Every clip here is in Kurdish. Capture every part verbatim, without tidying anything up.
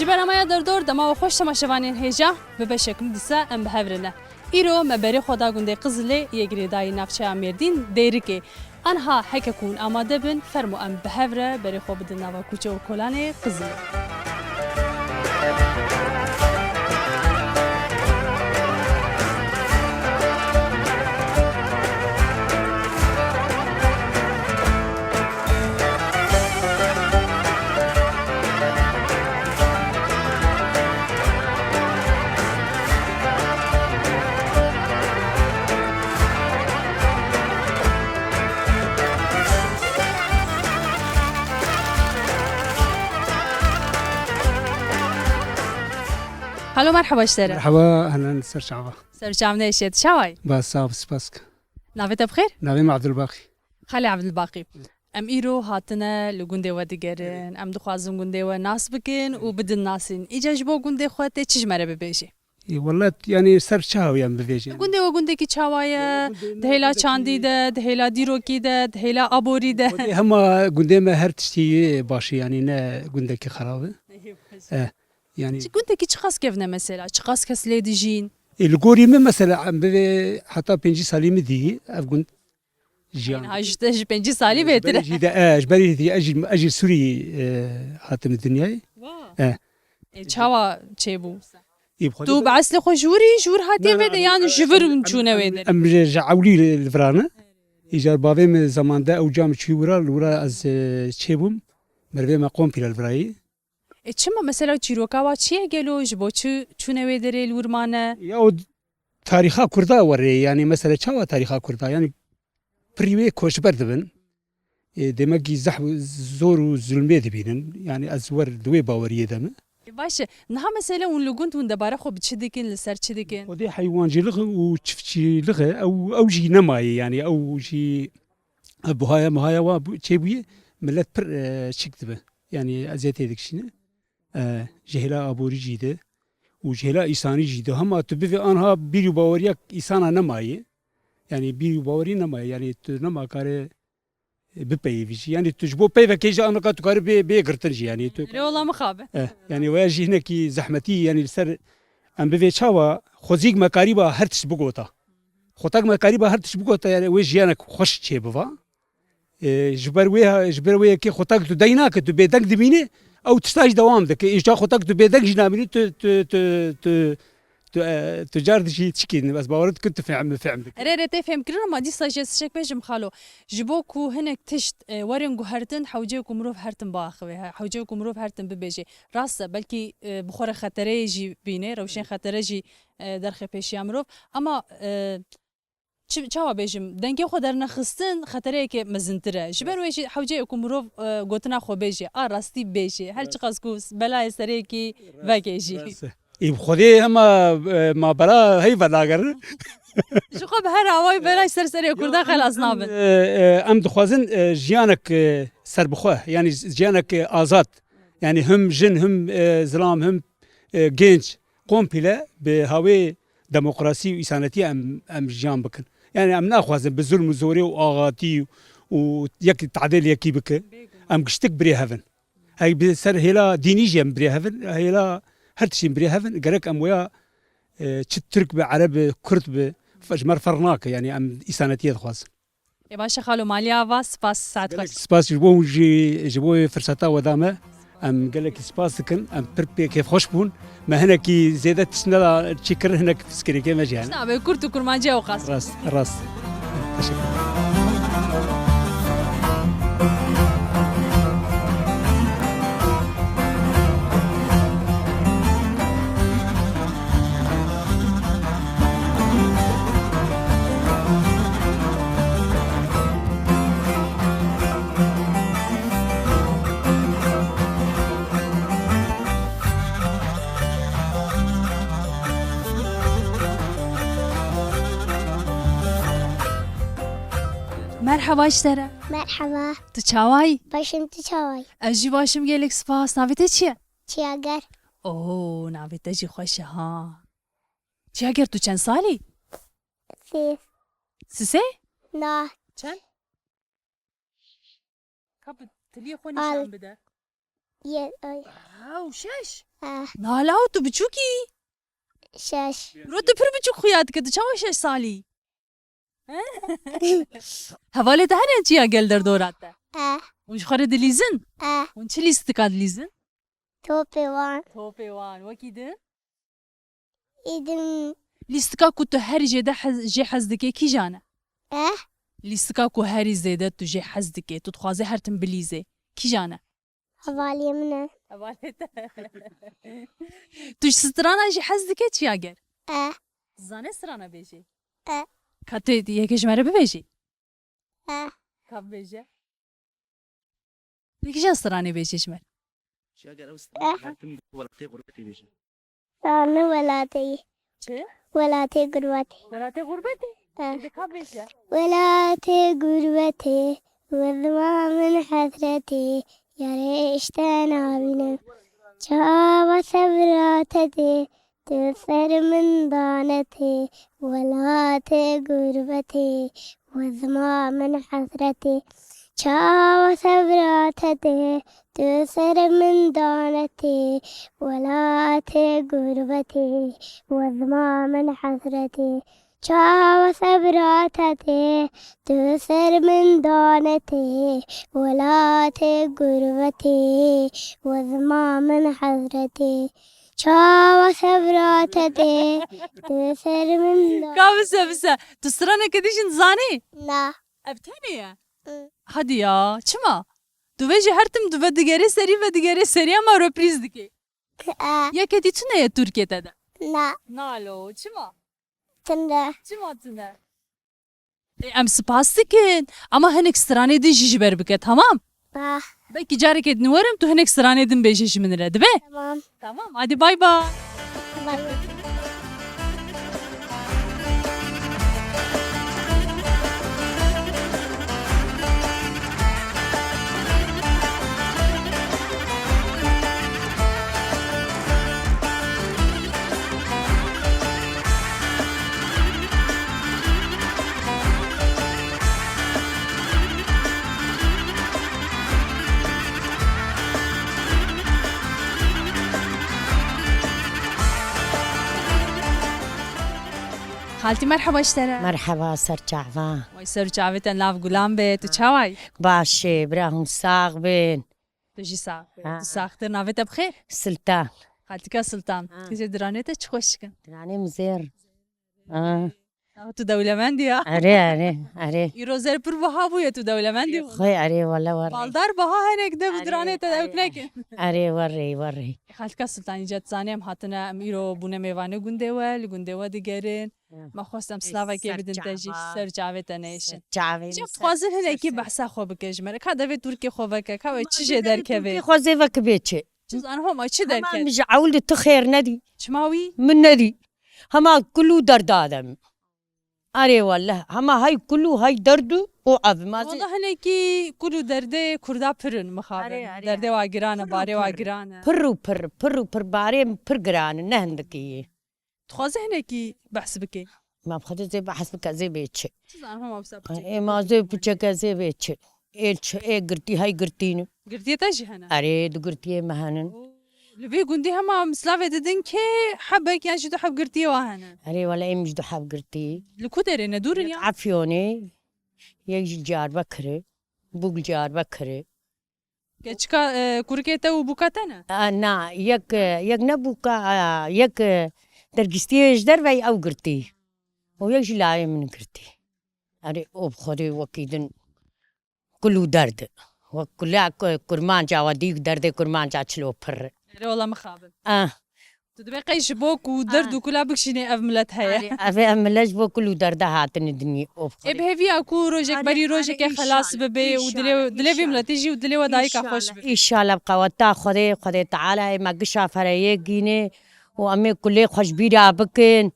Ji bernameya Derdor, dema we xweş temaşevanên hêja, bi beşek nû dîsa em bi hev re ne. Îro me berê xwe da gundê Qizilê yê girêdayî navçeya Mêrdîn, Dêrikê. Anha heke ku hûn amade bin, fermo em bi hev re berê xwe bidin nava kûçe û kolanê Qizilê. Halo, merheba ji te re. Merheba, helen ser çava. Ser çav neşêt. Çaway? Ba, sax, spas. Navê te bi xêr? Navê me Abdulbaqî. Xalê Abdulbaqî. Em îro hatine li gundê we digerin. Em dixwazin gundê we nas bikin û bidin nasîn. Îca ji bo gundê xwe tê çi ji me re bibêjî? Ê, welat, yanî ser çawa em bivêjin? Gundê we gundekî çawa ye? Wela gundê me... Di hêla gundekî çandî de, di hêla dîrokî de, di hêla aborî de? Gundê, hema gundê me her tiştî baş e, yanî ne gundekî xerab e. Ê, baş. Eh, yanî... Çi gundekî çiqas kevn e mesela? Çiqas kes lê dijîn? Ê, li gorî min mesela, em bivê heta pêncî salî min dî ev gund jiyan. Yanî ha ji te, ji pêncî salî bêtir e. Ji berî jî de, e, ji berî jî de, ez jî, ez jî Sûrî, e, hatim dinyayê. Wa. E. E, çawa çêbû? Ê, bi xwe... Tu de bi eslê xwe ji wir î, ji wir hatiye vê de, yan ji vir çûne wê derê? Em, em ji, ji ewlî li, li vira ne. Îcar bavê min zamanda ew cam çû wira, li wira ez, e, çêbûm. Merivê me komple li virayî. E, çima mesela çîroka wa çi ye gelo? Ji bo çi çûne wê derê, li wir mane? Ya o tarîxa Kurda were, yanî mesela çawa tarîxa Kurda? Yanî pirî wê koçber dibin. E, demekî zehf, zor û zulmê dibînin. Yanî ez wer di wê baweriyê de me. E, baş e. Niha mesela hûn li gund hûn debara xwe bi çi dikin, li ser çi dikin? Xwedê heywancîlix û çiftçîlix e. Ew, ew jî nemaye, yanî ew jî, ev buhaya muhaya wa bû-, çêbûye, millet pir, e, çik dibe. Yanî eziyetê dikişîne. E, ji hêla aborî jî de û ji hêla îsanî jî de. Hema tu bivê anha bîr û baweriya îsana nemaye. Yanî bîr û bawerî nemaye. Yanî tu nema kare, e, bipeyivî jî. Yanî tu ji bo peyvekê jî anaka tu karî bê, bê girtin jî. Yanî tu... Erê, wela mixabe. Eh, yanî we jî hinekî zehmetî, yanî li ser em bivê çawa xwezîk me karîba her tişt bigota. Xotek me karîba her tişt bigota, yanî wê jiyanek xweş çêbiva. E, ji ber wê, ji ber wê yekê xotek tu deng nake, tu bêdeng dimînî, ew tişta jî dewam dike. Îca xotek tu bêdeng jî namînî, tu, tu, tu, tu, tu, e, tu car dijî çikî, ez bawer dikim tu fehm, fehm dikî. Erê, erê, tê fêhmkirin, ama dîsa jê ez tiştek bêjim xalo. Ji bo ku hinek tişt, e, werin guhertin, hewce ku mirov her tim biaxive, he, hewce ku mirov her tim bibêje. Rast e, belkî, e, bi xwe re xetereyê jî bîne, rewşên xetere jî, e, derxe pêşiya mirov. Ama, e, çi, çawa bêjim, dengê xwe dernexistin xetereyeke mezintir e. Ji ber wê jî hewce ye ku mirov, e, gotina xwe bêje, a rastî bêje. Her çiqas ku s-, belayê serê yekî veke jî. Rast e. Ê, bi Xwedê hema, e, ma bela hey vedagerin. Ji xwe bi her awayî belayê ser serê Kurda xelas nabin. E, e, em dixwazin, e, jiyanek, e, serbixwe, yanî jiyanek, e, azad. Yanî him jin, him, e, zilam, him, e, genç, komple bi hawê demokrasî û îsanetiyê em, em jiyan bikin. Yanî em naxwazin bi zulm û zorê û axatî û yek tadêl yekî bike. Em giştik birê hev in. Hey bi ser hêla dînî jî em birê hev in, hêla her tiştî em birê hev in. Gerek em waya, e, çi Tirk be, Ereb be, Kurd be, fe-, ji me re ferq nake. Yanî em îsanetiyê dixwazin. Ê baş e xalo, malî ava, spas, saet xweş. Gelek spas ji bo hûn jî, ji bo firseta we da me. Em gelekî spas dikin. Em pir pê kêfxweş bûn. Me hinekî zêde tişt neda çêkir, hinek fiskirêkê me jî hene. Tişt nabe, kurt û kurmancî ewqas. Rast, rast. Teşekkür. Merheba ji te re. Merheba. Tu çawayî? Baş im, tu çawayî? Ez jî baş im, gelek spas. Navê te çi ye? Çiyager. Oo, navê te jî xweş e ha. Çiyager, tu çend salî? Sê. Sisê? Na. Çend? Ka bi tiliyê xwe nîşan bide. Ye, ay. Ew, şeş. Eh. Nala, tu biçûk î? Şeş. Ro tu pir biçûk xuya dike, tu çawa şeş salî? He? Hevalê te hene çi ya gel derdora te? Eh. Hûn ji xwe re dilîzin? Eh. Hûn çi lîstika dilîzin? Topê wan. Topê wan. Wekî din? Êdin. Lîstika ku tu herî jêde hez, jê hez dikê kîjan e? Eh? Lîstika ku herî zêde tu jê hez dikê, tu dixwazî her tim bilîzê, kîjan e? Hevalê min e. Hevalê te. Tu ji strana jî hez dike çi ya ger? Eh. Zane strana bêjê? Eh. Ka tu yekê ji me re bibêjî? Eh. Ka bibêje? Pêkîjan stranê bêje ji me? Eh. Her tim welatê gurbetê bêje. Stranê welatê. Çi? Welatê gurbetê. Welatê gurbetê? Eh. Ê, de ka bêje? Welatê gurbetê, we zima min hesretê, yarê îşte nabînim. Çawa sebra te tê, Tu ser min danetê, welatê gurbetê, we zima min hesretê. Çawa sebra te tê, tu ser min danetê, welatê gurbetê, we zima min hesretê. Çawa sebra te tê, tu ser min danetê, welatê gurbetê, we zima min hesretê. Çawa sebra te tê, tu ser min da. Ka bise, bise. Tu straneke dî jî dizanî? Na. Ev tenê ye? Hı. Hadi ya, çima? Tu vê jî her tim tu vedigerê serî, vedigerê serî, ama reprîz dikê. Ka. Yeke dî tune ye Tirkiyê te de? Na. Na lo, çima? Tune. Çima tune? Ê, em spas dikin. Ama hinek stranê din jî ji ber bike, tamam? Ah. Belkî carekê din werim, tu hinek stranê din bêje ji min re, dibe? Tamam. Tamam, hadi bay bay. Bay bay. Xaltî, merheba ji te re. Merheba, ser çava. Way ser û çavê te nav gulan be, tu çawa yî? Baş e, bira hûn sax bin. Tu jî sax be. Ha. Tu saxtir, navê te bi xêr? Sultan. Xaltika Sultan. Ha. Tu jê diranê te çi xweş dikin? Diranê min zêr. Ha. Ah, tu dewlemendî ya. Erê, erê, erê. Îro zer pir biha bûye, tu dewlemendî bû. Xwê, erê, wele, were. Baldar biha hinek de bi diranê te dewk nekin. Erê, were, were. Xaltika Sultan, îca tu zanî em hatine, em îro bûne mêvanê gundê we, li gundê we digerin. Hı. Me xwest em slavekê bidin te jî, ser çavê te neyêşin. Ser çavê. Îca tu dixwazin hinekî behsa xwe bike ji me re. Ka devê Tirkiyê xwe veke, ka we çi jê derkeve? Tirkiyê xwe zê veke bê çi? Tu zan homa çi derkeve? Hema min ji ewil de tu xêr nedî. Çima wî? Min nedî. Hema kul û derda de min. Erê welleh, hema hay kul û hay derd û o ev ma zê. Welleh hinekî kul û derdê Kurda pir in mixabin. Erê, erê. Derdê wa giran e, barê wa giran e. Pir û pir, pir û pir, barê pir giran e, ne hindikî ye. Dixwaze hinekî behs bike. Ma bi xwe zê behs bike, zê bê çi? Çi zanim hema wisa piçek. Ê ma zê piçeke zê bê çi? Ê çi, ê girtî, hay girtî ne. Girtiyê te jî hene? Erê, du girtiyê me henin. Oo, li vê gundî hema mislavê didin kê hebek yan jî du heb girtiyê wa hene? Erê, wele ê min jî du heb girtî. Li ku derê ne dûr in ya? Yek Efyonê, yek jî Diyarbekirê, bûk li Diyarbekirê. Keçika, e, kurikê te û bûka te ne? A, na, yek, e, yek ne bûka, a, yek, e, dergîstiyê ji derveyî ew girtî. Û yek jî layê min girtî. Erê, û bi Xwedê wekî din kul û derd. Wek kula ku-, kurmanca we dî derdê kurmanca çilo pir. Erê, wela mixabin. Ah. Tu dibê qey ji bo ku derd û kula bikişînê ev milet heye. Erê, ev, ev milet ji bo kul û derda hatine dinyê. Of, Ê bi hêviya ku rojek berî rojekê xelas bibe û dilê, dilê vî miletî jî û dilê we dayika xweş bibe. Înşallah bi qeweta Xwedê, Xwedê Teala ê me gişa fereyê gînê û em ê kulê xwe ji bîra bikin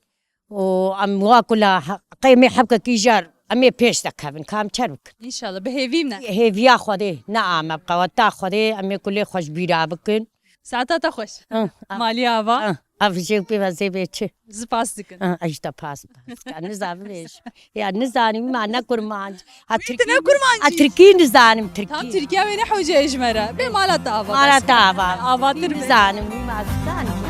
û em wa kula he-, qey em ê hebkekî jar em ê pêş de kevin, ka em çer bikin. Înşallah, bi hêvî ne. Hêviya Xwedê ne ame, bi qeweta Xwedê em ê kulê xwe ji bîra bikin. Saeta te xweş. Hı, hı. Malî ava. Hı, ev jê pê ve zê bê çi? Spas dikin. Hı, ez ji te pas, pas. Ya nizanî vêj. Ya nizanî ma ne kurmanc. Ha, Tirkî, ne kurmancî? Ha, Tirkî nizanim, Tirkî. Tam Tirkiye wê ne hewce ji me re. Bê mala te ava. Mala te ava. Ava Tirkî nizanim, ma nizanim.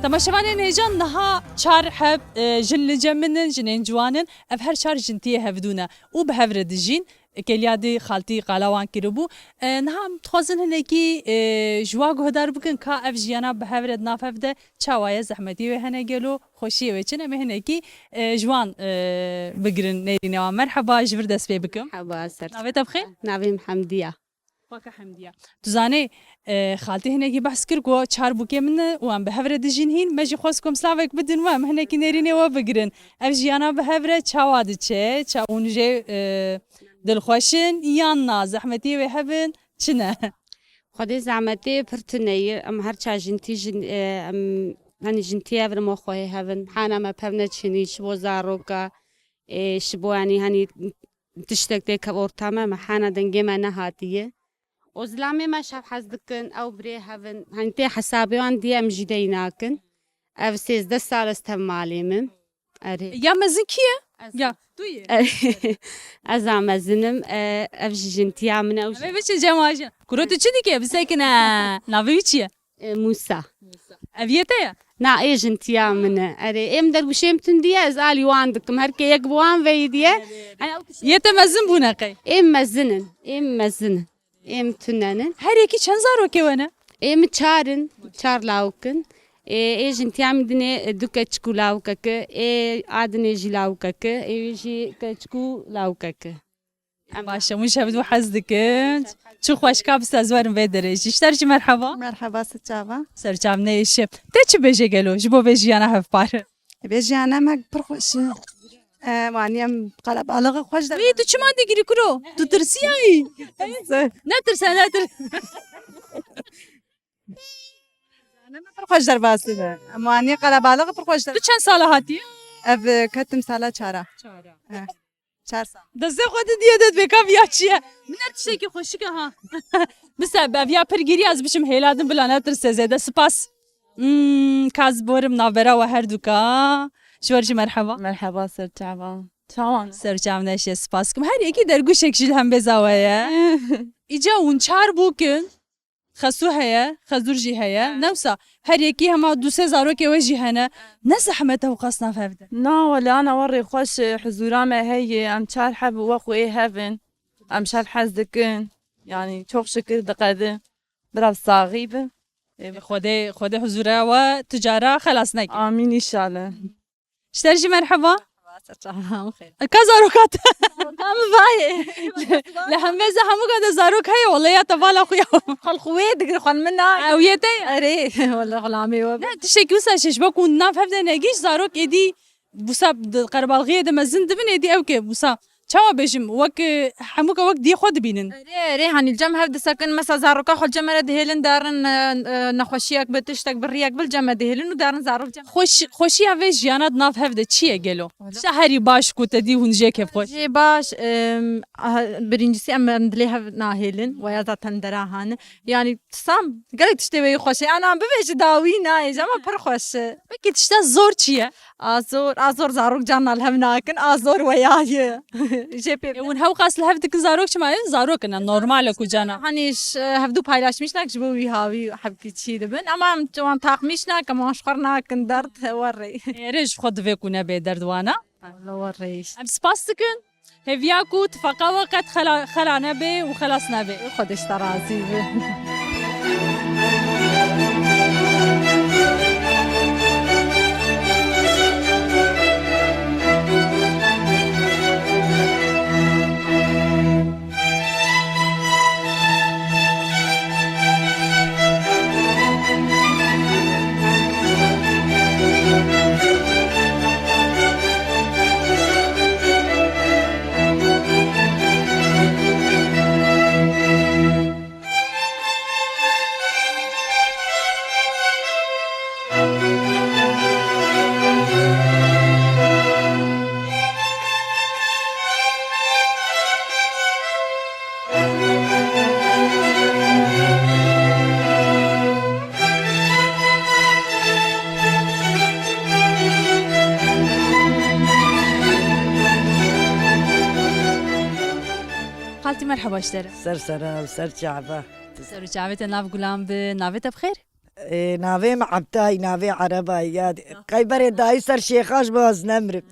Temaşevanên hêja, niha çar heb, e, jin li cem min in, jinên ciwan in. Ev her çar jin tiyê hevdû ne û bi hev re dijîn. Kêliya dî xaltî qala wan kiribû. E, niha em dixwazin hinekî, e, ji wa guhdar bikin ka ev jiyana bi hev re di nav hev de çawa ye, zehmetiyê wê hene gelo, xweşiyê wê çi ne? Em ê hinekî, e, ji wan, e, bigirin nêrînê wan. Merheba, ji vir dest pê bikim. Merheba, ser. Navê te bi xêr? Navê min Hemdiye. Xwaka Hemdiye. Tu zanî, e, xaltî hinekî behs kir ku çar bûkê min ne û em bi hev re dijîn hîn. Me jî xwest ku em slavek bidin we, em hinekî nêrînê we bigirin. Ev jiyana bi hev re çawa diçe? Ça hûn jê, e, dilxweş in yan na? Zehmetiyê wê hebin, çi ne? Xwedê zehmetê pir tune ye. Em her çar jin tî jin, e, em, hani jin tî hev re me xwehê hebin. Hana me pev neçinî, ji bo zaroka, e, ji bo, yani, hani, tiştek tê kev orta me, me hana dengê me nehatiye. Û zilamê me şev hez dikin, ew birê hevin, hani tê hesabê wan diye em jî dey nakin. Ev sêzdeh sal ez tev malê min. Erê. Ya mezin kî ye? Ez. Ya, tu yî. Ez a mezinim, e, ev jî jintiya min e, ew jî. Em ê biçin cem ajin. Kuro tu çi dike? Bisekine. Navê wî çi ye? E, Musa. Ev yê te ye? Na, ê jintiya min e. Erê, êm dergûşêm tundî ye, ez alî wan dikim. Her kê yek bi wan veyî diye. Erê, erê. Hani ew tişt- Yê te mezin bûne qey? Êm mezin in. Êm mezin in. Êm tune nin. Her yekî çend zarokê we ne? Êm çar in. Çar lawik in. Ê, ê jintiya min dinê, e, du keçik û lawikek e. Ê a dinê jî lawikek e. Ê wî jî keçik û lawikek e. Em baş e, hûn ji hevdû hez dikin. Çi xweş ka biste ez werim vê derê jî. Ji te re jî merheba. Merheba, ser çava. Ser çav neyêşe. Te çi bêje gelo ji bo vê jiyana hevpar? Vê jiyana me pir xweş e. E, wanî em qelebalixê xweş der. Wî, tu çima digirî kuro? Tu tirsiyayî? Netirse, netir. Jiyana me pir xweş derbas dibe. Em wanî qelebalixê pir xweş der. Tu çend sala hatî? Ev, e, ketim sala çara. Çara. E. Çar sal. Destê xwe di diye de dibê ka viya çi ye? Min her tiştekî xweşik e ha. Bise, be viya pir girî ez biçim hêla din bila netirse zêde. Spas. Hmm, ka ez borim navbera we her du ka. Ji we re jî merheba. Merheba, ser çava. Çawan? Ser çav neşe, spas kim. Her yekî dergûşek jî li hembêza we ye. Îca hûn çar bûk in. Xesû heye, xezûr jî heye. He. Ne wisa her yekî hema du sê zarokê we jî hene. He. Ne zehmet e û qas nav hev de? Na, wele ana we rê xweş e, huzûra me heye, em çar heb wek wê hev in. Em şev hez dikin. Yanî çok şükür diqedin. Biraz saxî bin. Ê, Xwedê, Xwedê huzûra we tu cara xelas neke. Amîn înşallah. Ji te re jî merheba. Ka zaroka te? Ka min vayê. Li hembêza hemûka de zarok heye, wele ya te vala xwe ya. Xal xwe wê digir, xal min na. Ew yê te ye? Erê, wele xulamê we. Ne, tiştekî wisa şeş be ku nav hev de negîş zarok êdî wisa di qerebalxiyê de mezin dibin êdî ew ke wisa. Çawa bêjim, wek, e, hemûka wek diyê xwe dibînin. Erê, erê, hanî li cem hev disekin, mesela zaroka xwe li cem re dihêlin derin, e, e, nexweşiyek bi, tiştek bi, riyek bi li cem me dihêlin û derin zarok cem. Xweş-, xweşiya vê jiyana di nav hev de çi ye gelo? Wala. Tişta herî baş ku te dî hûn jê kêfxweş? Jê baş, em, aha, birincisi em, em dilê hev nahêlin, weya zaten dera hane. Yanî tisam, gelek tiştê wê xweş e. Ana bibêje dawî nayê, ama pir xweş e. Peki tişta zor çi ye? A zor, a zor zarok carna li hev nakin, a zor weya ye. Jê pê. E, hûn hewqas li hev dikin zarok çima ye? Zarok in, normal e ku carna. Hani ş-, hevdû paylaşmîş nak ji bo wî hawî hevkî çî dibin. Ama em wan taqmîş nakin, wan ji xwe nakin derd, werê. Erê ji xwe divê ku nebe derd wana. Li werê. Em spas dikin. Hêviya ku tifaqa we qet xela, xela nebe û xelas nebe. Xwedê ji te razî be. Merheba ji te re. Ser sera û ser çava. Ser û çavê te nav gulan bi. Navê te bi xêr? Ê, navê min Ebtayî, navê Erebayî ya. Qey berê dayî ser şêxa ji bo ez nemirim.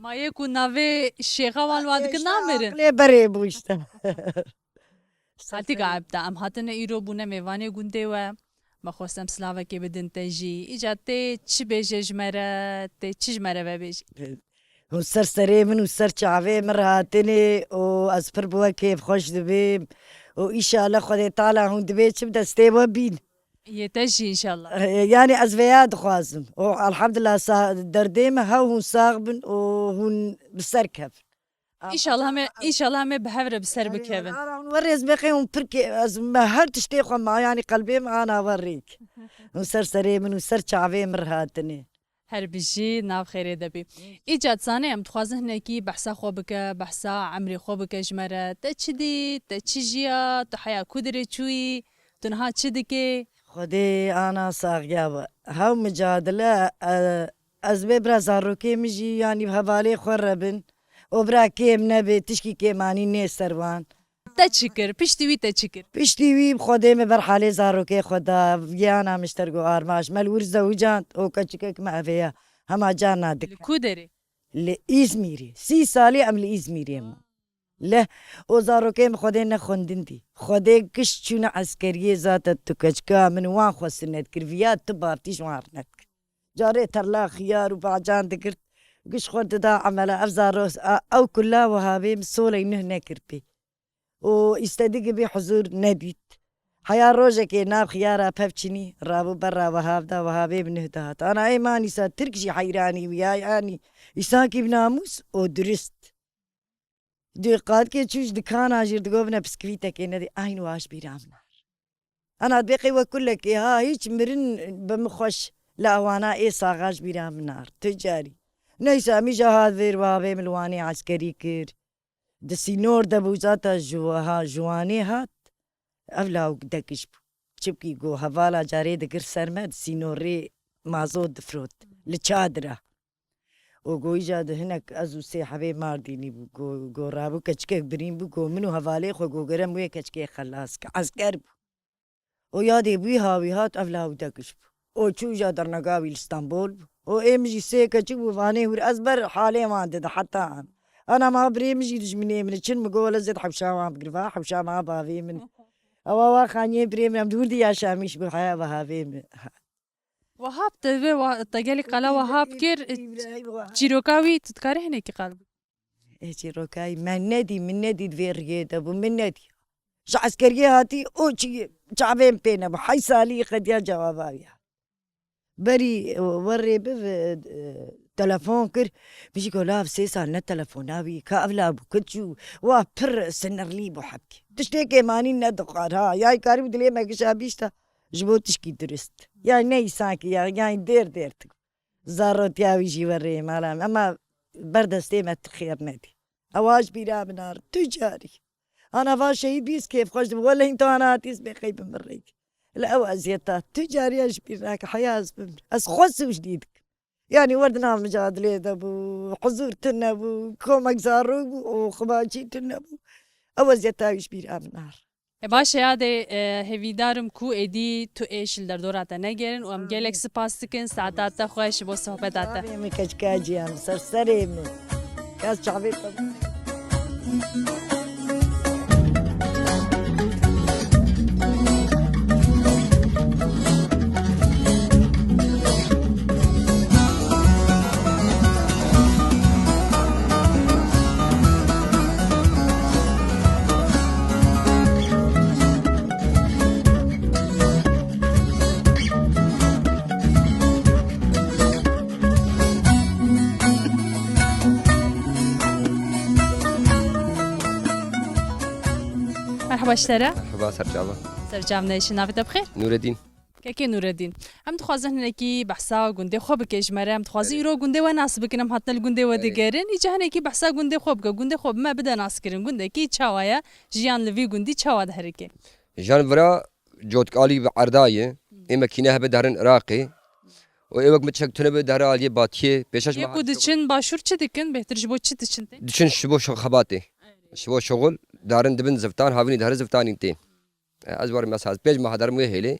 Ma yê ku navê şêxa wan wa dikin namirin. Aqlê berê bû işte. Xaltîka Ebda, em hatine îro bûne mêvanê gundê we. Me xwest em silavekê bidin te jî. Îca tê çi bêje ji me re, tê çi ji me re vebêjî? Hûn ser serê min û ser çavê min re hatinê û ez pir bi we kêfxweş dibêm û îşallah Xwedê Teala hûn dibê çi bi destê we bîn. Yê te jî înşallah. Eh, yanî ez vêya dixwazim. Û elhamdulillah sa-, derdê me hew hûn sax bin û hûn bi ser kevin. Înşallah me, înşallah me bi hev re bi ser bikevin. Ara hûn we rêz bixê hûn pir kê-, ez me her tiştê xwe ma, yanî qelbê min ana we rêk. Hûn ser serê min û ser çavê min re hatinê. Her bijî, nav xêrê de bî. Îca dizanê em dixwazin hinekî behsa xwe bike, behsa emrê xwe bike ji me re. Te çi dît, te çi jiya, tu heya ku dirê çûyî, tu niha çi dikê? Xwedê ana saxiya we. Hew micadile, e, ez bê bira zarokê min jî, yanî bi hevalê xwe re bin. Û bira kêm nebe, tişkî kêmanî nê ser wan. Te çi kir? Piştî wî te çi kir? Piştî wî Xwedê min ber halê zarokê xwe da, giyana min ji ter got armaş. Me li wir zewicand û keçikek me evê ya. Hema carna dike. Li ku derê? Li Îzmîrê. Sî salî em li Îzmîrê me. Leh û zarokê min Xwedê ne xwendin dî. Xwedê giş çûne eskeriyê zate tu keçika min wan xwe sinet kir. Viya tu bav tî ji wan rinet kir. Carê terla xiyar û bacan digirt. Giş xwe dida emela ev zaro-, a-, ew kulla wiha bê min soley nuh nekir pê. Û îstedî gibi huzur nedît. Heya rojekê nav xiyara pev çinî, rabû berra wiha da, wiha bê bi nuh dihat. Ana ê manîsa Tirk jî heyranî wî ya, yanî îsankî bi namûs û durist. Dê qatkê çû ji dikana jî digot bine piskvîtekê nedî, eyn wa ji bîra min ar. Ana dibê qey we kulekê ha, hîç mirin bi min xweş li ewana ê saxa ji bîra min ar. Tu carî. Neyse, em îja hat vêr wiha bê min li Wanê eskerî kir. Di sînor de bû, zata ji wiha, ji Wanê hat. Ev lawik dekiş bû. Çimkî got hevala carê digir ser me, di sînorê mazot difrot. Li çadira. Û got îca di hinek ez û sê hebê Mardînî bû. Got, got rabû keçikek birîn bû, got min û hevalê xwe got gere em wê keçikê xelas ke. Esker bû. Û yadê bû wî ha wî hat, ev lawik dekiş bû. Û çû îja dernega wî li Stenbol bû. Û ê min jî sê keçik bû, vanê hûr ez ber halê wan dide heta an. Ana ma birê min jî dijminê min e. Çin min got wele zêd hewşa wan bigir, va hewşa ma bavê min. Ewa wa xaniyê birê min, em di hûr di yaşamîş bû, heya bihavê min. Wahab te vê wa-, te gelî qala Wahab kir, çîroka wî tu dikarî hinekî qal bû? Ê çîrokayî me nedî, min nedî di vê riyê de bû, min nedî. Ji eskeriyê hatî û çi çavên pê nebû. Hey salî xediya cewaba ya. Berî, e, werê bi, e, telefon kir. Min jî got, "Lav sê sal ne telefona wî, ka ev lav bû, kit çû." Wa pir sinirlî bû hebkê. Tiştê kêmanî nedixwar ha. Yay karî bû dilê me gişa bîşta. Ji bo tişkî durist. Yay ne îsankî ya, yay dêr dêr tik. Zarotiya wî jî werê mala me. Ema ber destê me tu xêr nedî. Ewa ji bîra min ar, tu carî. Ana va şehîd bîst kêfxweş dibû. Wele hîn tu ana hatî ez bê qey bi min rêk. Li ew eziyeta tu cariya ji bîr nake, heya ez bimir. Ez xwe sûcdî dikim. Yanî wer di nav micadilê de bû, huzur tune bû, komek zarok bû û xibaçî tune bû. Ew eziyeta wî ji bîra min ar. E, baş e, yadê, e, hêvîdar im ku êdî tu êş li derdora te negerin û em gelek spas dikin saeta te xweş bo sohbeta te. Çavê min keçika ciyan, ser serê min. Kes çavê te. Merheba ji te re. Merheba, ser çava. Ser çav neşin, navê te bi xêr? Nûredîn. Kekê Nûredîn, em dixwazin hinekî behsa gundê xwe bike ji me re. Em dixwazin Erê. îro gundê we nas bikin, em hatine li gundê we Erê. digerin. Îca hinekî behsa gundê xwe bike. Gundê xwe bi me bide naskirin. Gundekî çawa ye? Jiyan li vî gundî çawa diherike? Jiyan vira Cotkalî bi erda ye. Ê me kîne hebe derin Iraqê. Û ê wek min çek tune be dere aliyê batiyê. Pêşeş Yê me ku hat diçin başûr çi dikin? Bêhtir ji bo çi diçin tê? Diçin ji bo xebatê. Şivo şoxul, darin dibin ziftan, havînî dihre ziftanî tên. E, ez werim mesela pênc meha derim wê hêlê,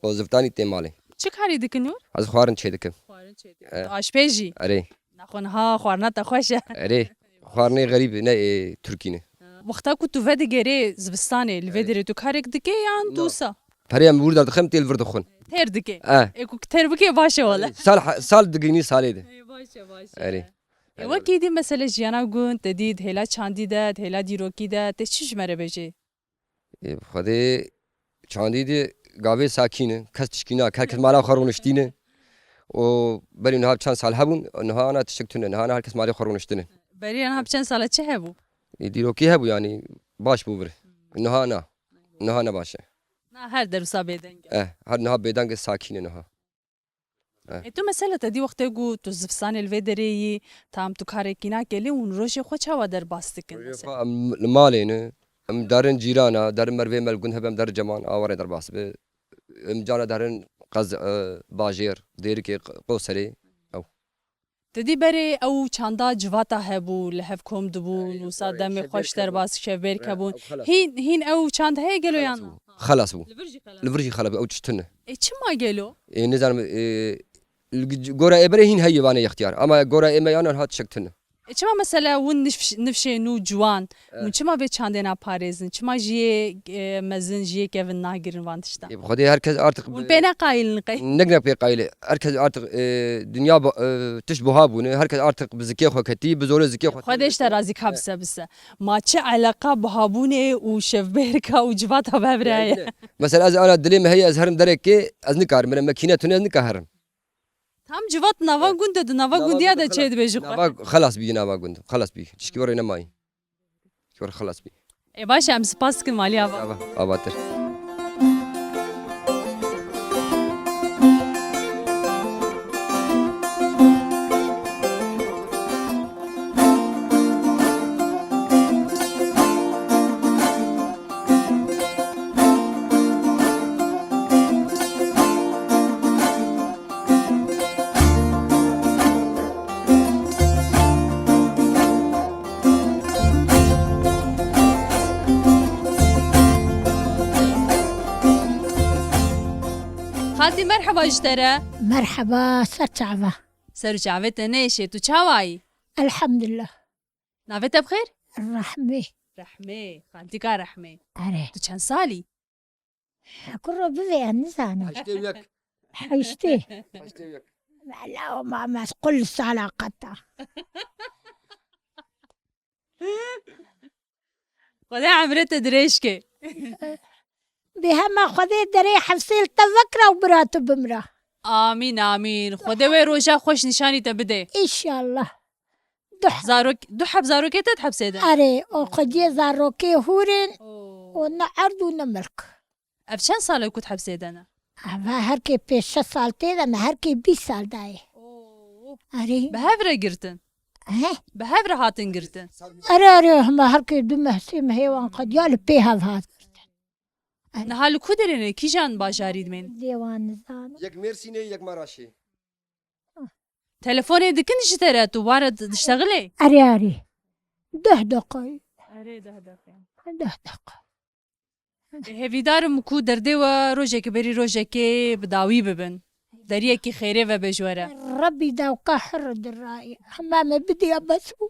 û ziftanî tên malê. Çi karî dikin û? Ez xwarin çê dikim. Xwarin çê dikin. E. Tu aşpêj î? Erê. Naxwe niha xwarina te xweş e. Erê. Xwarinê xerîb ne, e, Tirkî ne. Wexta ku tu vedigerê zivistanê, li vê derê tu karek dikê yan tu wisa? Perê em wir derdixin, tê li vir dixwin. Têr dikê. E. Ê ku têr bikê baş e wele. Sal, sal digihînî salê de. Ê, baş e, baş e. Erê. Ê, wekî dî mesele jiyana gund, te dî di hêla çandî de, di hêla dîrokî de, tê çi ji me re bêjê? Ê, Xwedê çandî dî gavê sakîn e, kes tişkî nake, her kes mala xwe rûniştîne. Û berî niha bi çend sal hebûn, niha ana tiştek tune, niha ana her kes malê xwe rûniştine. Berî niha bi çend sala çi hebû? Ê, dîrokî hebû, yanî baş bû vir. Niha na. Niha ne baş e. Na her derwisa bêdeng e. Eh, her niha bêdeng e, sakîn e niha. Eh. Ê, tu mesela te dî wextê ku tu zivistanê li vê derê yî, tam tu karekî nakê lê hûn rojê xwe çawa derbas dikin? Rojê mesela? Xwe em li malê ne, em derin cîrana, derin mervê me li gund hebe, em derin ceman, awarê derbas bi. Em cana derin qez, e, bajêr, dêrikê, q-, qoserê, ew. Te dî berê ew çanda civata hebû, li hev kom dibûn, wisa demê xweş derbas, şevbêrk hebûn. Hîn, hîn ew çand heye gelo yan? Xelas bû. Li vir jî xelas. Li vir jî xelas bû, ew tişt tune. Ê, çima gelo? Ê, nizanim, ê, li g-, gora ê berê hîn heye vane yextiyar. Ama gora ê me yana niha tiştek tune. E, çima mesela hûn nifş-, nifşên nû ciwan, hûn çima vê çandê naparêzin? Çima jiyê, e, mezin, jiyê kevin nagirin van tiştan? Ê, bi Xwedê her kes artık hûn pê ne qayil in qey? Ne, ne pê qayil e. Her kes artık, e, dinya ba-, e, tişt buha bûne. Her kes artık bi zikê xwe ketî, bi zorê zikê xwe. Xwedê ji te razî ka bise bise. Ma çi eleqa buhabûnê û şevbêrka û civata bi hev re heye? Mesela ez ana dilê me heye, ez herim derekê, ez nikarim. Mire mekîne tune, ez nika herim. Tam civat nava gund de, di nava gundiya de çê dibêjî xwe. Nava xelas bî, nava gund. Xelas bî. Tişkî were nemayî. Tişkî were xelas bî. Ê baş e, em spas dikin malî ava. Ava, avatir. Xaltî, merheba ji te re. Merheba, ser çava. Ser û çavê te nêşê, tu çawa yî? Elhamdulillah. Navê te bi xêr? Rehmê. Rehmê, xaltîka Rehmê. Erê. Tu çend salî? Kuro bivê, ez nizanim. Heştê û yek. Heştê. Heştê û yek. Vela o ma mez qul sala qeta. Xwedê emrê te dirêj ke. Bi hema Xwedê derê hefsê li te vekira û bira tu bimira. Amîn, amîn. Xwedê wê roja xweş nîşanî te bide. Înşallah. Du he- Zarok, du heb zarokê te di hepsê de? Erê, o xwediyê zarokê hûr in Oo. û ne erd û ne milk. Ev çend sal e ku di hepsê de ne? Ev herkê pênc şeş sal tê de ne, herkê bîst sal dayê. Oo. Erê. Bi hev re girtin? He? Bi hev re hatin girtin? Erê, erê, hema herkê du meh, sê mehê wan xwediya li pê hev hat girtin. Niha li ku derê ne? Kîjan bajarî dimên? Dêwan nizanim. Yek Mêrsînê, yek Maraşê. Telefonê dikin ji te re, tu ware di-, diştexilê? Erê, erê. Deh deqe. Erê, deh deqe. Deh deqe. Hêvîdar im ku derdê we rojekê berî rojekê bi dawî bibin. Deriyekî xêrê vebe ji we re. Rebbî dawka hir dirayê. Hema me bidiya bes bû.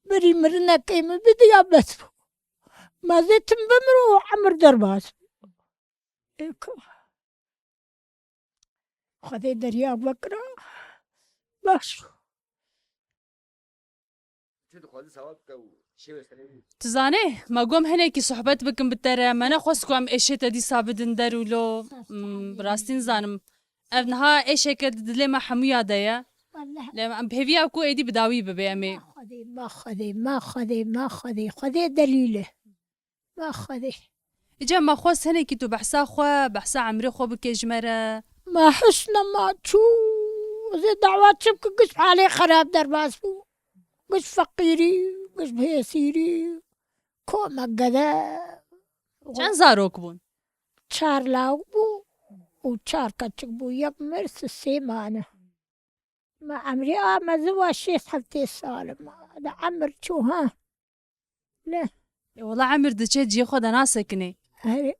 Berî mirinekê min bidiya bes bû. Ma zê tim bimir û emir derbas bû. Êka. Xwedê derya vekira. Baş. Tu zanê, me got hinekî sohbet bikin bi te re, me nexwest ku em êşê te dîsa bidin der û lo, mm, bi rastî nizanim. Ev niha êşeke di dilê me hemûya de ye. Lê em bi hêviya ku êdî bi dawî bibe em ê. Ma Xwedê, ma Xwedê, ma Xwedê, ma Xwedê, Xwedê delîl e. Ma Xwedê. Îca me xwest hinekî tu behsa xwe, behsa emrê xwe bike ji me re. Ma hişt nema çû, zê dawa çi bike, giş halê xerab derbas bû. Giş feqîrî, giş bihêsîrî, komek gede. Çend zarok bûn? Çar lawik bû û çar keçik bû. Yek mir, sê mane. Me emrê a me ziwa şêst heftê sal ma. De emir çû ha. Le. E, wela emir diçe cihê xwe de nasekinê. Herê.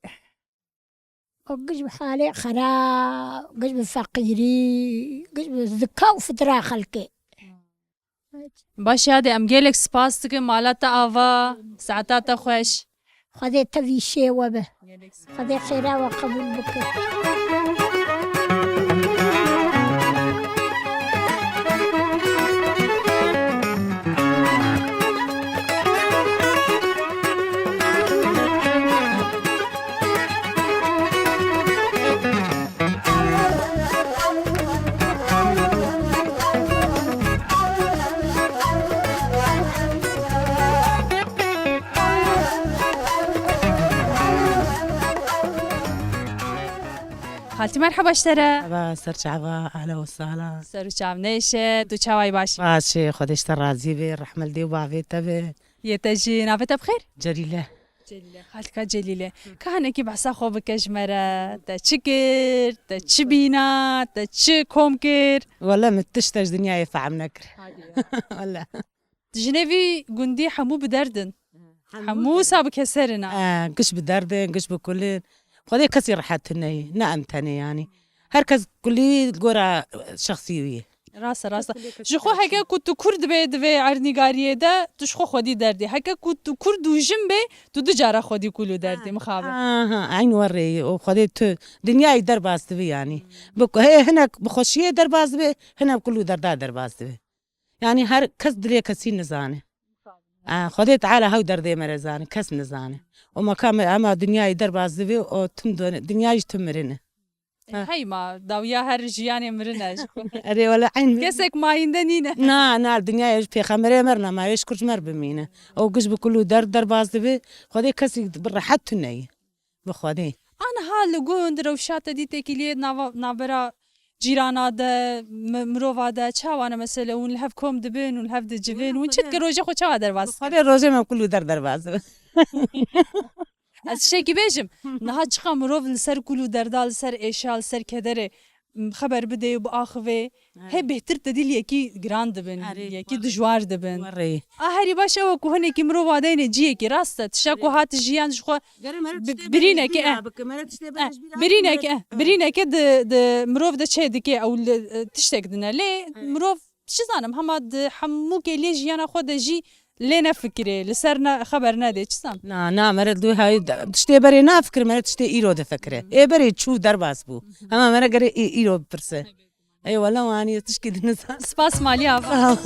O giş bi halê xerab, giş bi feqîrî, giş bi zika û fitra xelkê. Baş e, hadi em gelek spas dikin, mala te ava, saeta te xweş. Xwedê tevî şêwe be. Xwedê xêra we qebûl bike. Xaltî, merheba ji te re. Merheba, ser çava, ahla û sahla. Ser û çav neşe, tu çawayî, baş? Baş e, Xwedê ji te razî be, rehme li dê û bavê te be. Yê te jî, navê te bi xêr? Celîle. Celîle, xaltika Celîle. Ka hinekî behsa xwe bike ji me re. Te çi kir? Te çi bîna? Te çi kom kir? Wele min tişt ji dinyayê fehm nekir. Hadi ya. Wele. Jinê vî gundî hemû bi derd in. Hemû wisa bi keser in a. E, giş bi derd in, giş bi kul in. Xwedê kesî rehet tune ye, ne em tenê yanî. Her kes kulî li gora şexsî wî ye. Rast e, rast e. Ji xwe heke ku tu kur dibê di vê erdnîgariyê de, tu ji xwe xwedî derdî. Heke ku tu kur dûjin bê, tu du cara xwedî kul û derdî, mixabin. Ha, ha, eyn werê ye. O Xwedê tu dinyayê derbas dibi yanî. Bi ku-, hê hinek bi xweşiyê derbas dibi, hinek kul û derda derbas dibi. Yanî her kes dilê kesî nizane. E, Xwedê Teala hew derdê me re zane, kes nizane. O meka me ema dinyayê derbas dibi, o tim done, dinya jî tim mirine. E, ha. Hey ma, dawiya her jiyanê mirin e ji xwe. Erê, wele eyn mirin. Kesek mayînde nîne. Na, na, dinyayê ji pêxemberê me re nema, wê ji kurc me re bimîne. Ew giş bi kul û derd derbas dibe, Xwedê kesî bi rehet tune ye. Bi Xwedê. Aniha li gund rewşa te dî têkiliyê nava, navbera cîrana de, mi-, mirova de, çawa ne mesele, hûn li hev kom dibin, hûn li hev dicivin, hûn çi dikin, rojê xwe çawa derbas dikin? Bi Xwedê rojê me kul û derd derbas dibe. Ez tiştekî bêjim, niha çiqa mirov li ser kul û derda, li ser êşa, li ser kederê, m, xeber bidê û biaxivê, he bêhtir te dî li yekî giran dibin, erê, yekî dijwar dibin. Werê. A herî baş ew e ku hinekî mirov adeynê ciyekî rast e, tişta ku hat jiyan ji xwe bi-, birîneke, eh, eh, birîneke, eh, birîneke di, di mirov de çê dike ew li, eh, tiştek dine. Lê mirov, çi zanim, hema di hemû kêliyê jiyana xwe de jî lê nefikirê, li ser ne, xeber nedê, çi zan? Na, na, mere dû hay, tiştê berê nafikir, mere tiştê îro difikire. Ê berê çû derbas bû. Hema mere gere î-, îro bipirse. Ê wele wanî tişkî dinizan. Spas malî ava. Sağ ol.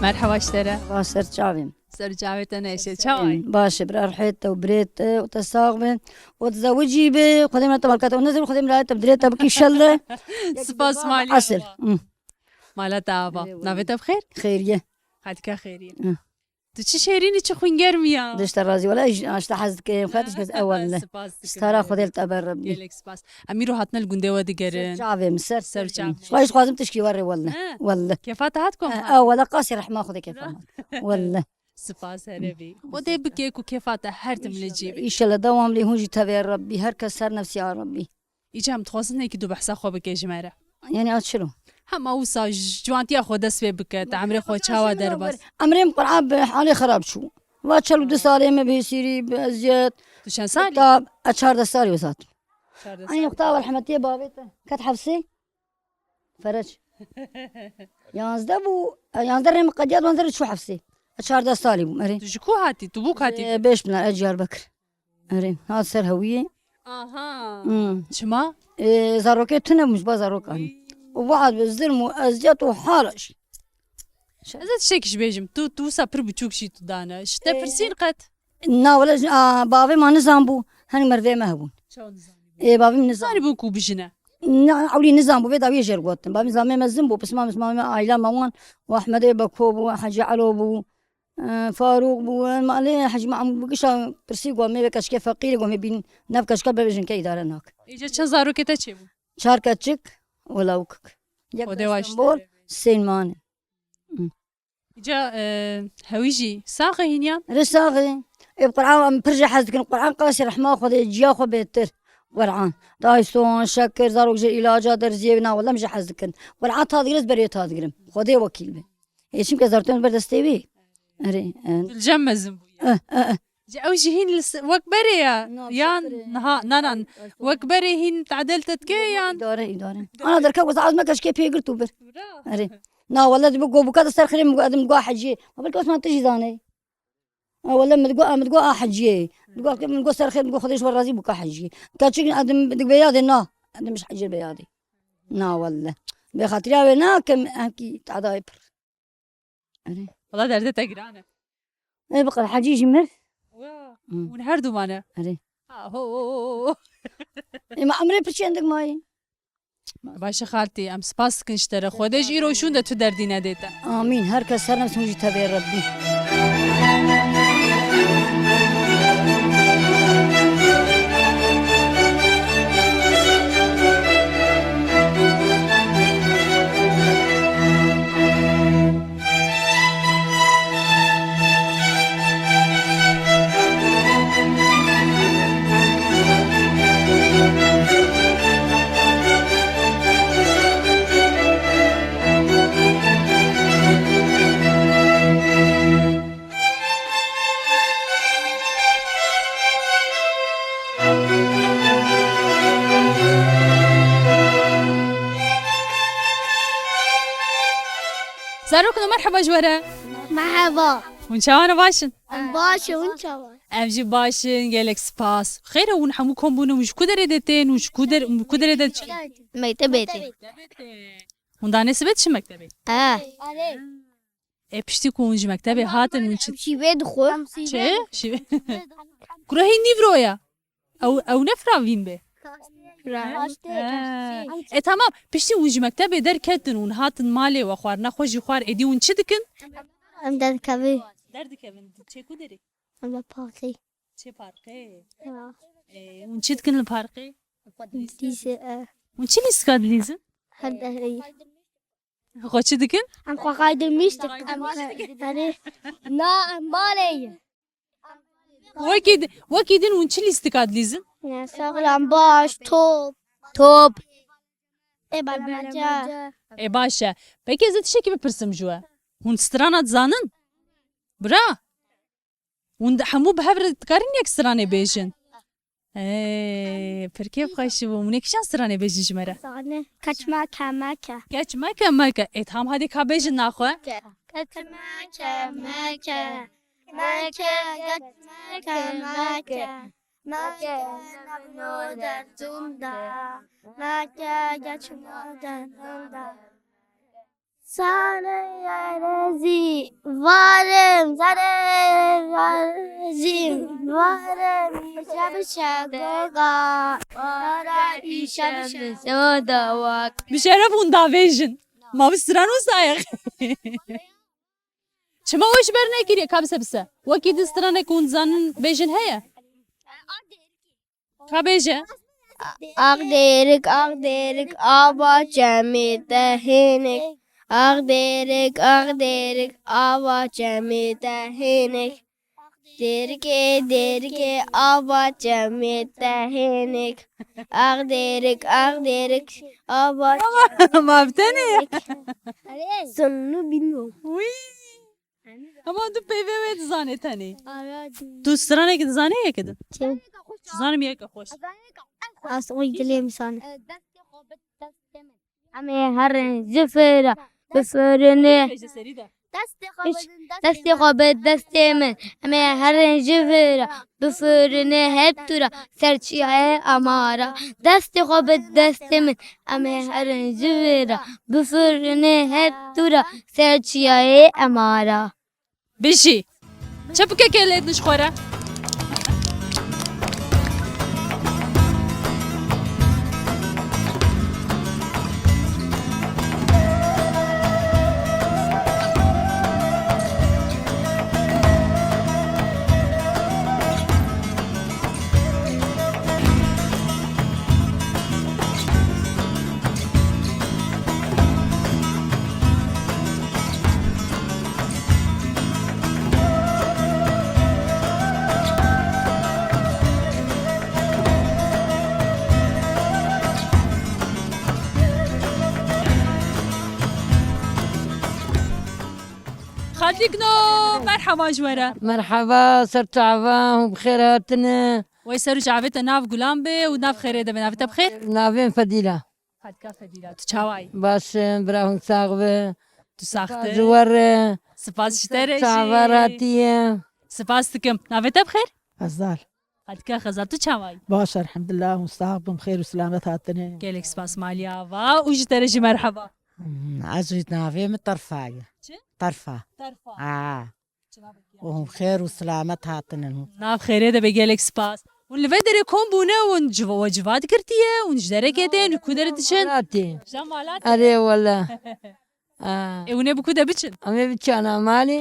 Merhaba ji te re. Baş ser çavên. Ser çavê te neşe. Çawa yî? Baş e, bira rihê te û birê te û te sax be. û te zewicî be. Xwedê me te malkate û nezir, Xwedê me te bi dirê te bikî şelle. Spas malî. Esil. Hı. Mala te ava. Eyvallah. Navê te bi xêr? Xêriye. Xalika xêriye. Hı. Tu çi şêrînî, çi xwîngermî ya. Dişte razî, wela ji, ji te hez dikim, xwe tişkes ewel ne. Spas dikim. Stara Xwedê li te ber Rebbî. Gelek spas. Em îro hatine li gundê we digerin. Ser çavê min, ser, ser çavê. Xwe ji xwazim tişkî werê wel ne. He. Welle. Kêfa te hat kom? He, wela qasî rehma Xwedê kêfa me. Welle. Spas herevî. Xwedê bike ku kêfa te her tim li cî be. Înşallah dewam lê hûn jî tevê Rebbî. Her kes ser nefsî ya Rebbî. Îca em dixwazin hinekî tu behsa xwe bike ji me re. Yanî a çilo? Hema wisa ji ciwantiya xwe dest pê bike, te emrê xwe çawa derbas? Emrê min qur'a bi halê xerab çû. Va çel û du salê me bi hêsîrî, bi eziyet. Tu çend salî? Ta ez çardeh salî wisa hatim. Çardeh salî. Ay, wexta rehmetiyê bavê te ket hefsê. Ferec. Yanzdeh bû, e, yanzdeh rê min qediyat, yanzdeh rê çû hefsê. E, çardeh salî bûm, erê. Tu ji ku hatî? Tu bûk hatî? E, Beşpınar, e, Diyarbekir. Erê, hat ser hewiyê. Aha. Hmm. Çima? Ê, zarokê tune bûn ji ba zarokan. Û wiha bi zilm û eziyet û hara jî. Ez ê tiştekî jî bêjim. Tu, tu wisa pir biçûk jî tu dane. Ji te Ê. pirsîn qet? Na, wele ji, a, bavê ma nizan bû. Hin merivê me hebûn. Çawa nizanî bû? Ê, bavê min nizan. Zanî bû ku bijine. Na, ewlî nizan bû, vê dawiyê jê gotin. Bavê min zamê mezin bû, pisma, pisma me, aîla me wan. Û Ehmedê Beko bû, Hecî Elo bû. Farûq bû, malê Hecî Mehmûd bû, gişa pirsî got, me vê keçikê feqîrê got, me bîn nev keçika bibêjin ke îdare nak. Îca çend zarokê te çêbû? Çar keçik û lawikik. Yek Xwedê waş Stenbol, sê mane. Îca, e, hewî jî sax e hîn yan? Rê sax e. Ê, bi Qur'an em pir jê hez dikin. Qur'an qasî rehma Xwedê, ciya xwe bêtir. Qur'an. Dayson, şekir, zarok jê îlaca derziyê na wele em jê hez dikin. Qur'an ta digire ez berê ta digirim. Xwedê wekîl be. Ê, çimkî zarokên ber destê wî. Erê, e. Dilcem mezin bûye. Eh, eh, eh. Ji ew jî hîn li se-, wek berê ye. Na, yan şeker e. Niha, na, na. Ay, ay, Wek berê hîn tadel te dike yan. Îdare, îdare. Ana derkev weza ez me keçikê pê girt û bir. Bira. Erê. Na, wele dibe go bûka de ser xirê min go, edim go heciyê. Ma belkî Osman tu jî zanê. Ha, wele min go, min go a heciyê. Min go, min go ser xirê, min go Xwedê ji we razî bûka heciyê. Keçik edim dibe yadê na. Edim ji heciyê be yadê. Na, wele. Bê xatiriya wê na, ke min enkî tadayê pir. Erê. Wala derdê te giran e. Ê, biqir, Hecî jî mir. Wa, Hmm. hûn her du mane. Erê. Ha, ho, ho, ho, ho. Ê, me emrê piçendik mayî. Baş e xaltî, em spas dikin ji te re. Xwedê ji îro şûn de tu derdî nedê te. Amîn. Her kes ser nefs hûn jî tevê Rebbî. Zarokno, merheba ji we re. Merheba. Hûn çawa ne, baş in? Em baş in, hûn çawa? Em jî baş in, gelek spas. Xêr e, hûn hemû kom bûne, hûn ji ku derê de tên, hûn ji ku der-, ku derê de diçin? Mektebê tên. Hûn danê sibê diçin mektebê? He. Ê, piştî ku hûn ji mektebê hatin, hûn çi? Şîvê dixwe. Çi? Şîvê. Kurehî nîvro ye. Ew, ew ne firavîn be? He. E, tamam. Piştî hûn ji mektebê derketin, hûn hatin malê we xwarina xwe jî xwar, êdî hûn çi dikin? Em derdikevin. Derdikevin. Çê ku derê? Em de parkê. Çê parkê? Ya. E, hûn çi dikin li parkê? Dîse, e. Hûn çi lîstika dilîzin? Her derê. Xwe çi dikin? Em xwe kaydırmıştık. Em, yani, na, em malê ye. Wekî di-, wekî din hûn çi lîstika dilîzin? Ya, sağlam baş, top. Top. E, balmaca. E, baş e. Peki ez ê tiştekî bipirsim ji we. Hûn strana dizanin? Bira. Hûn di-, hemû bi hev re dikarin yek stranê bêjin? Ê, pir kêfxweş bû. Hûn ê kîjan stranê bêjin ji me re? Sane. Keç meke meke. Keç meke meke. Ê, tam hadê ka bêjin naxwe. Keç meke meke. Meke, keç meke meke. Meke, navno derdum da. Meke, keç no derdum da. Sane yarezi varım, sane yarezi varım, şe bişe goga, ara işe bişe soda wak. Bi şeref hûn davêjin. Ma bi stran û sayex. Çima we ji ber nekiriye? Ka bise bise. Wekî di stranek hûn dizanin bêjin heye? Ka bêje. Ak derik, ak derik, ava çemê te hênik. Ak derik, ak derik, ava çemê te hênik. Derikê, derikê, ava çemê te hênik. Ak derik, ak derik, ava çemê te hênik. Sonunu bilmiyorum. Wî. Ama tu peyvê wê dizanê tenê. Tu stranekî dizanê yekê din? Çi? Dizanim yeke xweş. Asmî dilê min sane. Em ê herin zifira, bifirinê. Bêje serî de. Destê xwe Hiç bidin destê destê min. Xwe bi destê min. Em ê herin ji vir re. Bifirine hep tu re. Ser çiyayê Amara. Destê xwe bi destê min. Em ê herin ji vir re. Bifirine hep tu re. Ser çiyayê Amara. Bijî. Çepikekê lê din ji xwe re. Xaltîkno, merheba ji we re. Merheba, ser çava, hûn bi xêr hatine. Wey ser û çavê te nav gulan be û nav xêrê de be. Navê te bi xêr? Navê min Fedîl e. Xaltika Fedîl e. Tu çawa yî? Baş im, bira hûn sax be. Tu sax Spas te. Ji we re. Spas ji te re jî. Çava hatiye. Spas dikim. Navê te bi xêr? Xezal. Xaltika Xezal, tu çawa yî? Baş, elhamdulillah, hûn sax bin, xêr û selamet hatine. Gelek spas Maliye ava û ji te re jî merheba. Hmm, ez jî navê min Terfa ye. Çi? Terfa. Terfa. Ha. Çi navê ye? Hûn xêr û selamet hatine. Nav xêrê de be, gelek spas. Hûn li vê derê kom bûne, hûn civa-, we civat girtiye, hûn ji derekê tên, ku derê diçin? Malatê. Ji malatê. Erê wele. Ha. Ê, hûn ê bi ku de biçin? Em ê biçana malê.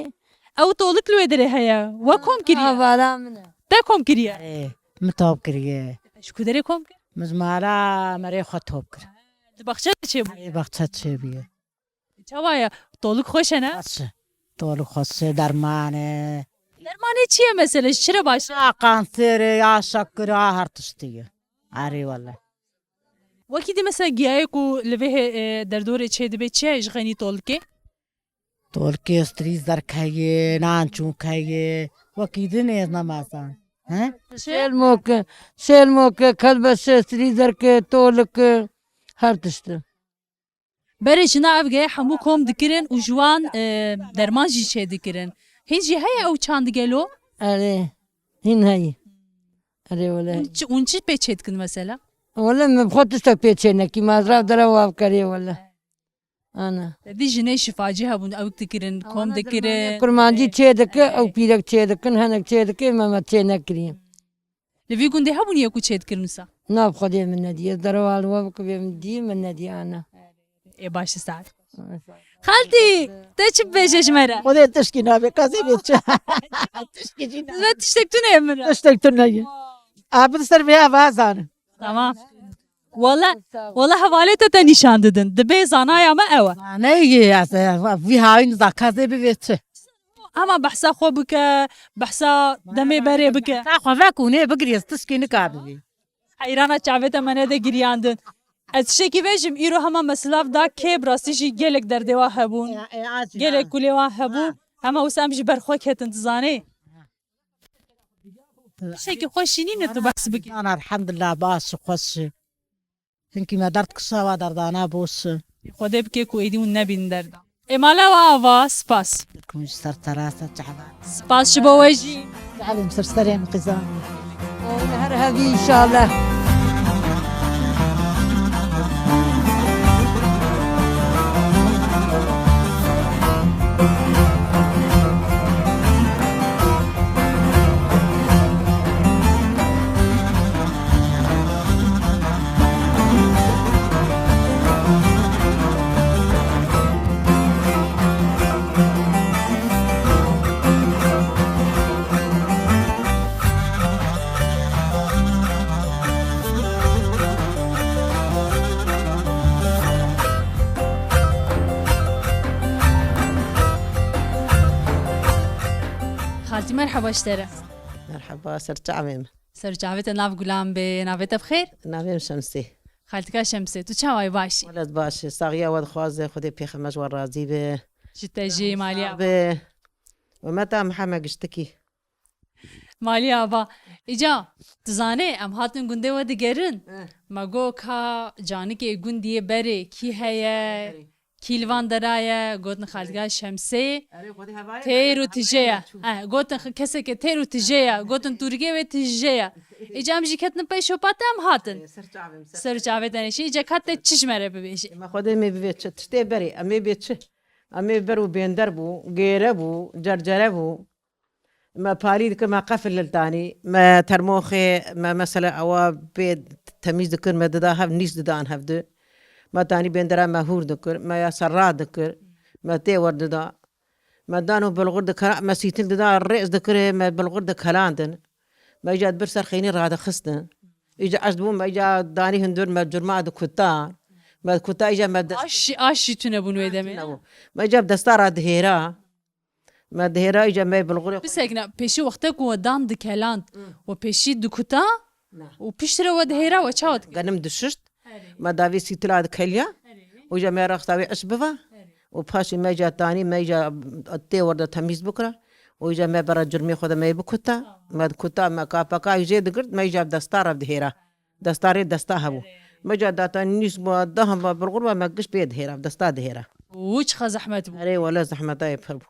Ew tolik li wê derê heye. We kom kiriye? Ha, vala min e. Te kom kiriye? Ê, min top kiriye. Ji ku derê kom kir? Min ji mala merê xwe top kir. Di baxçe de çêbû? Ê, baxçe çêbûye. Çawa ye? Tolik xweş e, ne? Xweş e. Tolik xweş e, derman e. Dermanê çi ye mesela? Ji çi re baş e? Ya kanserê, ya şekir, ya her tiştî ye. Erê wele. Wekî dî mesela giyayê ku li vê he-, e, derdorê çê dibe çi ye ji xeynî tolikê? Tolikê strî zerk heye, nançûk heye. Wekî din ez nemazan. He? Şêlmoke, şêlmoke, kelbeşe, strî zerke, tolike, her tişti. Berê jina ev geye hemû kom dikirin û ji wan, e, derman jî çê dikirin. Hîn jî heye ew çand gelo? Erê, hîn heye. Erê wele. Hûn çi, hûn çi pê çê dikin mesela? Wele min bi xwe tiştek pê çê nekî, ma ez rav dere wav kerê wele. Ana. Te dî jinê şifacî hebûn, ew dikirin, kom dikirin. Kurmancî çê dike, ew pîrek çê dikin, henek çê dike, me me çê nekiriye. Li vî gundê hebûn yê ku çê dikirin wisa? Na, bi Xwedê min nedî. Ez derewa li we bikivê min dî, min nedî ana. Ê baş e, saet. Xaltî, te çi bibêje ji me re? Xwedê tişkî nabe, ka zê bê çi? Tişkî jî nabe. Ve tiştek tune ye min re. Tiştek tune ye. A, bi ser vê ava zanin. Tamam. Wala, wala hevalê te te nîşan didin. Dibê zanaya me ew e. Zaneyê ez, vî hawîn zaka zê bivê çi? Hema behsa xwe bike, behsa demê berê bike. Behsa xwe vek û nê bigirî, ez tişkî nika bivî. Heyrana çavê te me nede giriyandin. Ez tiştekî vejim, îro hema me silav da kê, bi rastî jî gelek derdê wan hebûn. Ya, e, a jî Gelek ha. kulê wan hebûn. Ha. Hema wisa em ji ber xwe ketin, tu zanî. Tiştekî xweş jî nîne tu behs bikî. Ana, elhamdulillah, baş û xweş. Hinkî me derd kişa wa derdana boş. Xwedê bike ku êdî hûn nebînin derda. Ê mala we ava, spas. Kum ji ser terasa çava. Spas ji bo we jî. Alem ser serê min qizan. Her hevî inşallah. Xaltî, merheba ji te re. Merheba, ser çavê min. Ser çavê te nav gulan bê, navê te bi xêr? Navê min Şemsê. Xaltika Şemsê, tu çawa yî, baş î? Welat baş e, saxiya we dixwaze, Xwedê pêxeme ji we razî be. Ji te jî, Maliye ava. Be. Umeta Mihemed giştikî. Maliye ava. Îca, tu zanê, em hatin gundê we digerin. Eh. Me got ka canikê gundiyê berê kî heye, Berê. Kî li van dera ye, gotin xalga Şemsê. Erê, xwedî hevayê Têr û tije ye. Eh, gotin xi-, keseke têr û tije ye. Gotin tûrgê wê tije ye. Îca em jî ketin pey şopate em hatin. Ser çavê me, ser Ser çavê te nêşî. Îca ka te çi ji me re bibêjî? Me xwedê me bivê çi? Tiştê berê. Em ê bê çi? Em ê ber û bênder bû, gêre bû, cercere bû. Me parî dikir, me qefil li tanî, me termoxê, me mesela ewa pê temîz dikir, me dida hev, nîs didan hevdi. Me tanî bêndera me hûr dikir, me ya serra dikir, me tê wer dida. Me dan û bilxur dikira, me sîtil dida, rêz dikir, me bilxur dikelandin. Me îca dibir ser xênî radixistin. Îca ez dibû, me îca danî hundir, me curma dikuta. Me dikuta îca me dest Aş, aş jî tune bûn wê demê. Nebû. Me îca bi desta radihêra. Me dihêra îca me bilxurê xwe. Bisekine, pêşî wexte ku we dan dikeland, Hı. we pêşî dikuta Na. û piştre we dihêra we çawa dikir? Genim dişişt, Erê. me davê sîtila dikeliya, Erê. û îca me raxta wê iş biva, Erê. û paşê me îca tanî, me îca tê werde temîz bikira, û îca me bera curmê xwe de me bikuta, Tamam. me dikuta, me kapeka jê digirt, me îca desta re dihêra. Desta rê desta hebû. Erê. Me îca data nîs ma, deh ma, bilxur ma, me giş pê dihêra, desta dihêra. Û çiqa zehmet bû. Erê, wele zehmeta yê pir bû.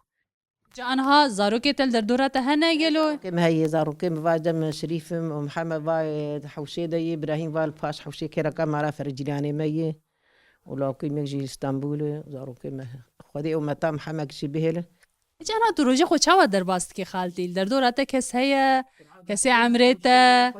Ca anha zarokê te li derdora te hene gelo? Zarokê me heye, zarokê me va cem Şerîf im û Mihemed va, e, hewşê de yê, Îbrahîm va li paş hewşê kêreka mala Fericîlanê me yê. Û lawkê me jî li Stenbolê, zarokê me. Xwedê û meta Mihemed jî bihêle. Ca anha tu rojê xwe çawa derbas dikî xaltî? Li derdora te kes heye? Kesê emrê te?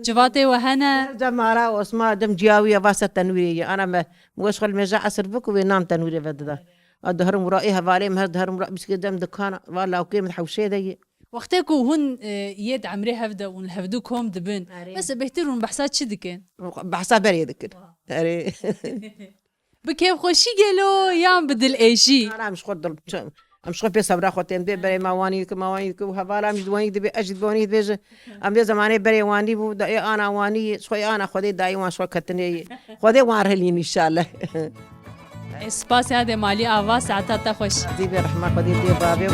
Civatê we hene? Cem mala Osman, cem ciyawiye va ser tenûrê ye. Ana me, mi weş xwe li mêja esir bik û wê nan tenûrê vedida. A diherim wira ê hevalê min her diherim wira bîskê dem dikan, va lawkê min hewşê de ye. Wextê ku hûn, e, yê di emrê hev de û li hevdu kom dibin, Erê. bes bêhtir hûn behsa çi dikin? Behsa berê dikin. Wa. Erê. Bi kêfxweşî gelo yan bi dilêjî? Ana em ji xwe dil, em ji xwe pê sebra xwe tên dê berê me wanî dikin, me wanî dikin û hevala em jî di wanî dibê, ez jî di wanî dibêje. Em vê zemanê berê wanî bû, da ê ana wanî, ji xwe ê ana Xwedê dayî wan ji xwe ketinê yê. Xwedê wan rihilîn înşallah. Ez spasê Adê Malî Ava, saeta te xweş. Zî bê rehma Xwedê dê bavê.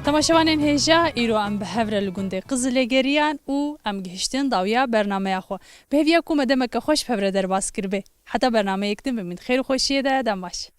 Temaşevanên hêja, îro em bi hev re li gundê Qizilê geriyan û em gihiştin dawiya bernameya xwe. Bi hêviya ku me demeke xweş bi hev re derbas kiribe. Heta bernameyek din bimîn xêr û xweşiyê de, dem baş.